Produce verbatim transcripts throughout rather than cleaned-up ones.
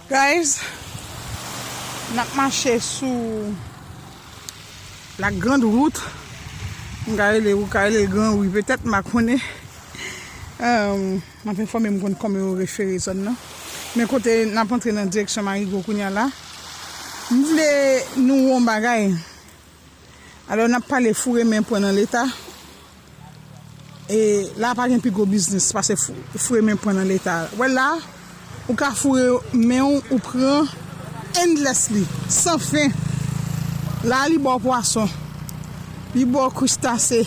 Guys, n ap mache sou la grande route. M ka rele, ou ka rele l Gran Ri petèt, m pa konnen. Um, m ap enfòme m konn kòman yo refere zòn nan. Men kote n ap antre nan direksyon Marigo kounye a la. M vle nou wè yon bagay. Alò, n ap pale foure men pran nan Leta. E la pa gen pi gwo biznis pase fou-, foure men pran nan Leta. Wè la, ou ka foure men w, ou pran endlessly, san fen. La, li ba w pwason, li ba w kristase,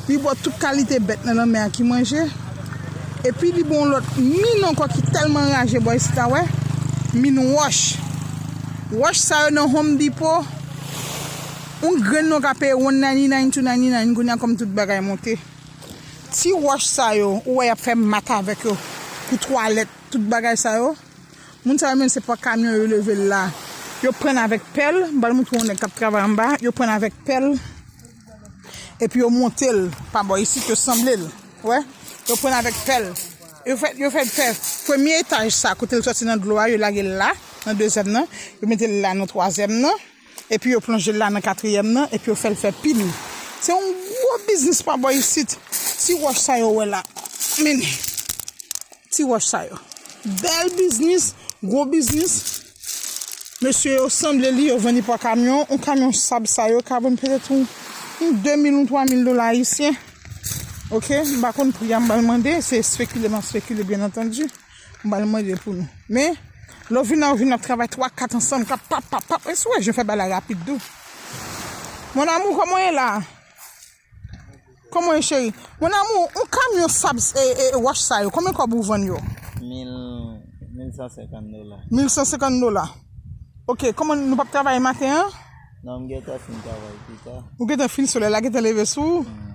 li ba w tout kalite bèt nan lanmè a ki manje. Epi li ba w lòt min ankò ki tèlman raje bò isit la, wè, min wòch. Wòch sa yo nan Home Depot, yon grenn nou ka peye one ninety-nine, two ninety-nine, kounye a kòm tout bagay monte. Ti wòch sa yo, ou wè y ap fè mat avèk yo, pou twalèt, tout bagay sa yo. Moun sa yo menm se pa kamyon yo leve l la. Yo pran l avèk pèl, m pral montre yon nèg k ap travay anba, yo pran l avèk pèl, epi yo monte l pa bò isit, yo sanble l. Wè, yo pran l avèk pèl. Yo fè, yo fè, fè premye etaj sa, kote l sòti nan dlo a, yo lage l la, nan dezyèm nan, yo mete l la nan twazyèm nan. Epi yo plonje l la nan katriyèm nan, epi yo fè l fè pil. Se yon gwo biznis pa bò isit. Ti wòch sa yo wè la. Men, ti wòch sa yo. Bèl biznis, gwo biznis. Mesye yo sanble li, yo vann li pa kamyon. Yon kamyon sab sa yo ka vann petèt yon, yon de mil, yon twa mil dola ayisyen. Oke, m pa konn pri a, m pral mande, se espekile, m ap espekile, byen antandi. M pral mande pou nou. Men, lè w vin la, w vin ap travay twa, kat ansanm, k ap pap, pap, pap. E si w wè jan fè bagay la rapid tou. Mon amour, kòman w ye la? Kòman w ye, cheri? Mon amour, yon kamyon sab, e, e, wòch sa yo, konbyen kòb ou vann yo? Mil, mil san senkant dola. Mil san senkant dola. Oke, kòman nou p ap travay maten an? Non, m gentan fin travay pita. Ou gentan fin, solèy la gentan leve sou ou? Mm.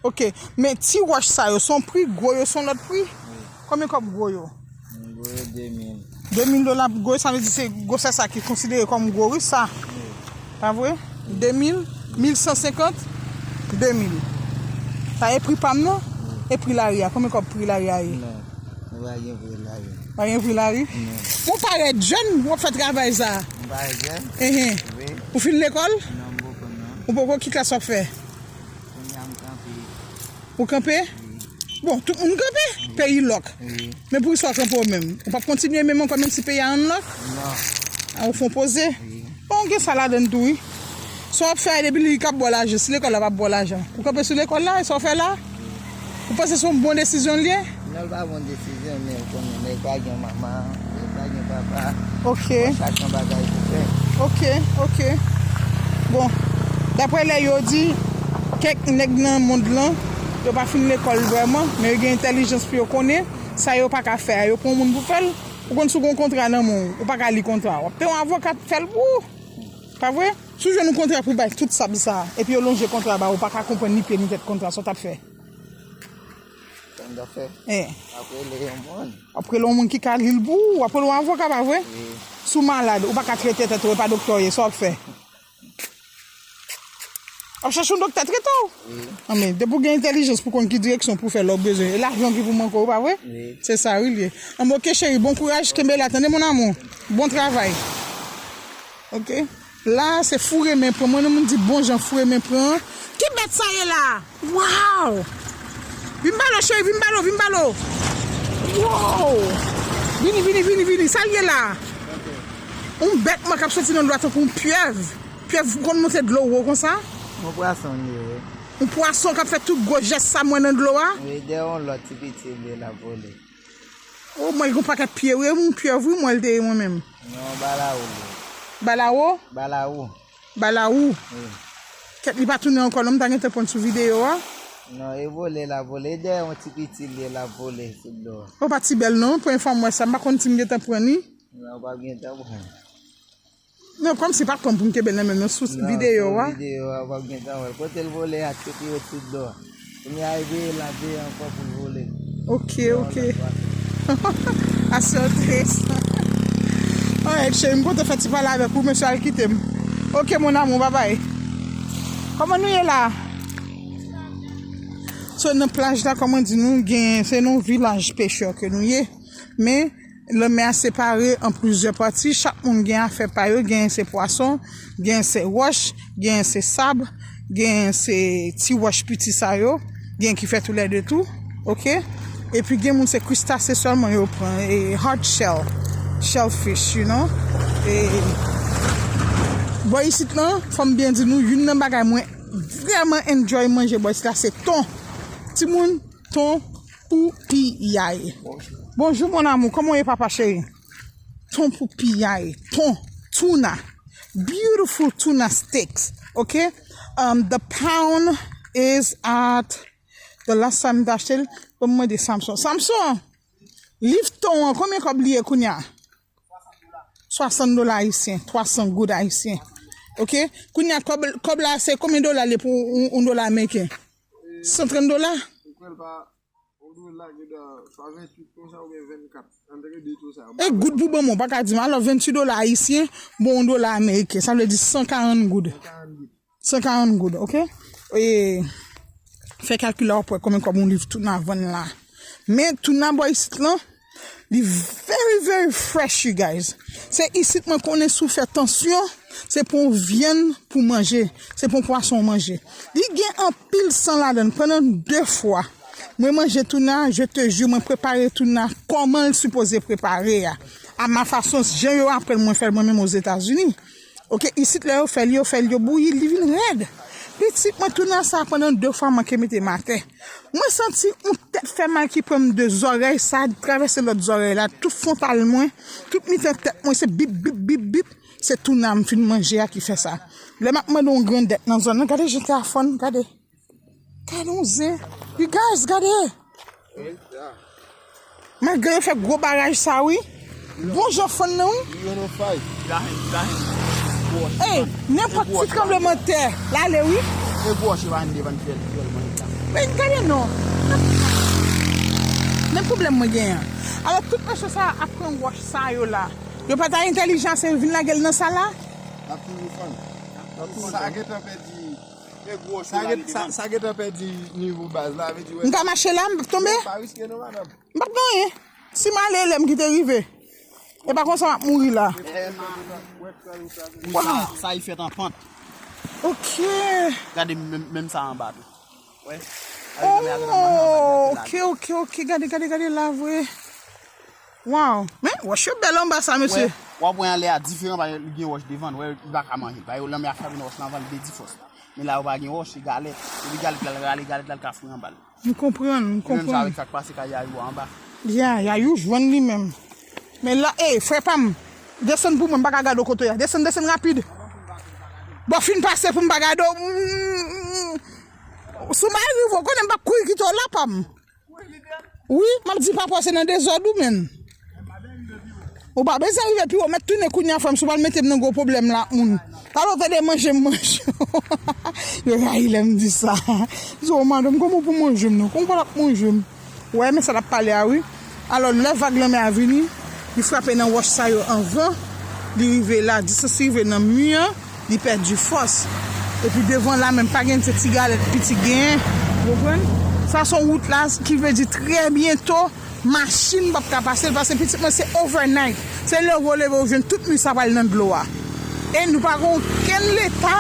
Oke, men ti wòch sa yo, se yon pri, gwo yo se yon lòt pri? Wi. Konbyen kòb gwo yo? Gwo yo de mil. De mil dola gwo, sa vle di se gwosè sa ki konsidere kòm gwo wi sa. Wi. Pa vre? De mil, mil san senkant, de mil. Sa e pri pa m nan? Wi. E pri lari a, konbyen kòb pri lari a ye? Non, nou pa gen pri lari. Pa gen pri lari? Non. Ou parèt jèn, w ap fè travay sa. M parèt jèn? Enhen. Wi. Ou fin lekòl? Non, m poko non. Ou poko, ki klas w ap fè? Kounye a m kanpe. Ou kanpe? Wi. Bon, tout moun kanpe. Wi. Peyi lòk. Wi. Men poukisa w kanpe w menm? Ou p ap kontinye menm ankò menm si peyi a an lòk? Non. A, ou fè yon poze? Wi. Bon, gen sa ladann tou, wi. Sa w ap fè a, depi li k ap ba w lajan, si lekòl la p ap ba w lajan, ou kanpe sou lekòl la, e sa w fè la? Wi. Ou panse se yon bon desizyon l ye? Non, l pa bon desizyon, men ou konnen, nèg pa gen manman, nèg pa gen papa. Oke. Bon, chak gen bagay pou fè. Oke, oke. Bon, daprè lè yo di, kèk nèg nan mond lan, yo pa fin lekòl vrèman, men yo gen entèlijans pou yo konnen sa yo pa ka fè a, yo pran yon moun pou fè l. Ou konn si w gen yon kontra nan men w, ou pa ka li kontra a. W ap peye yon avoka pou fè l pou ou. Pa vre? Si w jwenn yon kontra pou bay tout sab sa, epi yo lonje kontra a ba ou, ou pa ka konprann ni pye ni tèt kontra, sa w t ap fè? Sa m t ap fè? Eh. W ap rele yon moun. W ap rele yon moun ki ka li l pou ou, w ap rele yon avoka, pa vre? Wi. Si w malad, ou pa ka trete tèt ou, e pa doktè w ye, sa w ap fè? W ap chache yon doktè trete w? Wi. Anben, depi w gen entèlijans pou konn ki direksyon pou fè lè w bezwen, e lajan ki pou manke w, pa vre? Wi. Se sa wi l ye. Anben, oke cheri, bon kouraj, kenbe la, tande mon amour. Bon travay. Oke. La, se foure men pran. Mwen, moun di bon jan foure men pran. Ki bèt sa ye la? Waw! Vin ba l, cheri, vin ba l, vin ba l. Wow! Vini, vini, vini, vini. Sa l ye la? Yon bèt mwen k ap soti nan dlo a tankou yon pyèv. Pyèv konn monte dlo wo konsa? Yon pwason li ye, wi. Yon pwason k ap fè tout gwo jès sa mwen nan dlo a? Wi, dèyè yon lòt ti piti li ye l ap vole. O, mwen, li gon pakèt pye, wi, yon pyèv, wi, mwen, l te ye mwen menm. Non, balawo li ye. Balawo? Balawo. Balawo? Wi. Kèt, li pa tounen ankò, non, m ta gentan pran sou videyo a. Non, e vole l ap vole, e dèyè yon ti piti li ye l ap vole sou dlo a. O, pa ti bèl, non, premye fwa m wè sa, m pa konn si m gentan pran li. Non, w p ap gentan pran. Non, kòmsi pa kòm pou m kenbe l nan men m, non, sou videyo a. Non, sou videyo a, w ap gentan wè l. Kote l vole a, tcheke yo sou dlo a. Kounye a, e veye l ap veye ankò pou l vole. Oke, oke. Aswè enteresan. Alright, cheri, m kontan fè ti pale avèk ou, mesye al kite m. Oke, mon amour, babay. Kòman nou ye la? So, nan plaj la, kòman di nou, gen, se nan yon vilaj pechè ke nou ye. Men, Lanmè a separe an plizyè pati, chak moun gen afè pa yo, genyen se pwason, genyen se wòch, genyen se sab, genyen se ti wòch piti sa yo, genyen ki fè toulède tou, oke? Epi gen moun se kristase sèlman yo pran, e hard shell, shellfish, you know? E bò isit lan, fò m byen di nou, youn nan bagay mwen vrèman enjoy manje bò isit la, se ton. Timoun, ton pou piyay. Bonjou, mon amour. Kòman w ye, papa cheri? Ton pou piyay. Ton. Tuna. Beautiful tuna steaks. Ok? Um, the pound is at, the last time m te achte l, ban m mande Samson. Samson! Liv ton an, konbyen kòb li ye kounye a? Swasant dola ayisyen, twa san goud ayisyen. Ok? Kounye a, kòb, kòb la, se konbyen dola li ye pou yon, yon dola ameriken? San trant dola? Ou kwè l pa, ou dwe lage dan swa venntuit konsa oubyen vennkat. Antre de tou sa yo. E goud pou bon, mwen pa ka di m. Alò, venntuit dola ayisyen, bon, yon dola ameriken. Sa vle di san karant goud. San karant goud. San karant goud, ok? E, fè kalkil la, w ap wè konbyen kòb yon liv tuna vann la. Men tuna bò isit lan, li very, very fresh, you guys. Se isit mwen konnen si w fè tansyon, se pou yon vyann pou manje, se pou yon pwason w manje. Li gen anpil san ladan l. Pandan de fwa, mwen manje tuna, je te jure, mwen prepare tuna kòman l sipoze prepare a. A ma fason, jan yo aprann mwen fè l mwen menm Ozetazini. Ok, isit lè yo fè l, yo fè l, yo bouyi l, li vin rèd. Pitit mwen, tuna sa pandan de fwa manke mete m atè. Mwen santi yon tèt fè mal ki pran m de zòrèy sa, travèse lòt zòrèy la, tout fwontal mwen, tout mitan tèt mwen, se bip, bip, bip, bip. Se tuna m fin manje a ki fè sa. Lè m ap mande yon grandèt nan zòn nan, gade jan tè a fann, gade. Gade yon zen. You guys, gade. Malgre yo fè gwo baraj sa, wi. Bon jan fann nan, wi. Ey, nenpòt ti tranblemanntè, l ale, wi. Men gade non. Men pwoblèm mwen genyen an. Alò, tout mesye sa ap pran wòch sa yo la. Yo pa ta entèlijan ase vin lage l nan sa la? L ap toujou fann. L ap toujou fann. Sa gentan pèdi. Sa gentan pèdi nivo baz la, vle di, wè. M ka mache la, m p ap tonbe? Pa riske non, madanm. M p ap gen anyen. Si m ale, lè m kite rive. E pa konsa m ap mouri la. Sa, sa e fèt an pant. Ok. Gade menm, menm sa anba tou. Wè. Oh, ok, ok, ok. Gade, gade, gade la vre. Wow. Men, wòch yo bèl anba sa, mesye. Wè, w ap wè anlè a diferan, paske li gen wòch devan, wè, li pa ka manje. Paske lanmè a frape nan wòch lan anvan, li pèdi fòs la. Men la, yo pa gen wòch, se galèt. Epi galèt la, l rale, galèt la, l ka foure anba l. M konprann, m konprann. Menm jan avèk sa k pase kay Yayou a anba. Ya, Yayou jwenn li menm. Men la, ey, frè pa m, desann pou mwen, m pa ka gade w kote w ye a. Desann, desann rapid. Bon, fin pase pou m pa gade w. Mm, mm, mm. Si w pa rive, w konnen m p ap kouri kite w la, pa m. Wi, m ap di papa w se nan dezòd ou menm. Ou pa bezwen rive pi wo, mèt tounen kounye a, frè m, si w pral mete m nan gwo pwoblèm la ak moun. Talè w tande manje m manje. Yo rayi lè m di sa. Di w, madanm, kòman w pou manje m non? Kòman w pral ap manje m? Ou wè, men sa l ap pale a, wi. Alò, lè vag lanmè a vini, li frape nan wòch sa yo anvan li rive la, distans li rive nan mi an, li pèdi fòs. Epi devan la menm, pa gen se ti galèt piti genyen, ou konprann? Sa se yon wout la ki vle di trè byento, machin p ap ka pase l, paske pitit mwen se overnight. Se lè w leve w jwenn tout mi sa pral nan dlo a. E nou pa gen okenn leta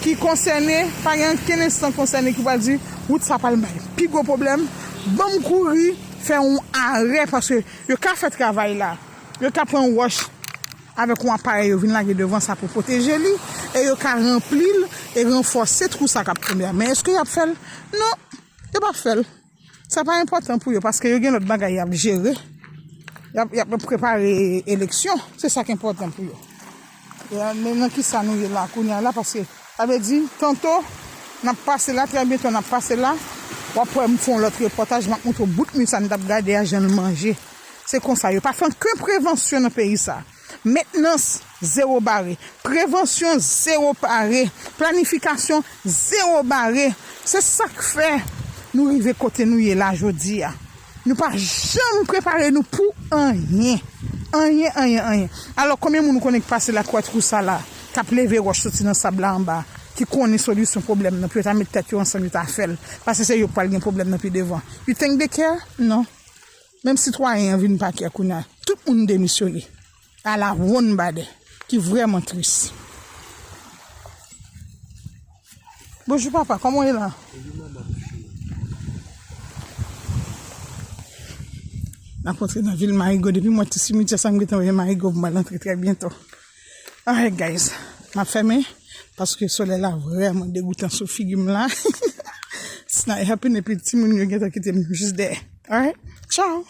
ki konsène, pa gen okenn enstan konsène ki pral di wout sa pral bay pi gwo pwoblèm. Ban m kouri fè yon arè, paske yo ka fè travay la. Yo ka pran wòch avèk yon aparèy yo vin lage devan sa pou pwoteje li, e yo ka ranpli l e ranfòse twou sa k ap tonbe a. Men èske y ap fè l? Non, yo p ap fè l. Sa pa enpòtan pou yo, paske yo gen lòt bagay y ap jere. Y ap, y ap prepare eleksyon. Se sa k enpòtan pou yo. E men nan kisa nou ye la kounye a la, paske sa vle di, tanto, n ap pase la, trè byento n ap pase la, w ap wè m fè yon lòt repòtaj, m ap montre w bout mi sa n t ap gade a, jan l manje. Se konsa, yo pa fè okenn prevansyon nan peyi sa. Mentnans, zewo bare. Prevansyon, zewo bare. Planifikasyon, zewo bare. Se sa k fè nou rive kote nou ye la jodi a. Nou pa janm prepare nou pou anyen. Anyen, anyen, anyen. Alò, konbyen moun ou konnen k pase la, k wè twou sa la, k ap leve wòch soti nan sab la anba, ki konnen solisyon pwoblèm nan, pou yo ta met tèt yo ansanm, yo ta fè l? Paske se yo k pral gen pwoblèm nan pi devan. You think they care? Non. Menm sitwayen an vin pa kè kounye a. Tout moun demisyone. A la wonn badè, ki vrèman tris. Bonjou papa, kòman w ye la? N ap antre nan vil Marigo. Depi m wè ti simityè sa, m gentan wè Marigo pou m al antre trè byento. Alright guys, m ap fèmen paske solèy la vrèman degoutan sou figi m la. It's not helping, epi timoun yo gentan kite m jis dèyè. Alright, ciao.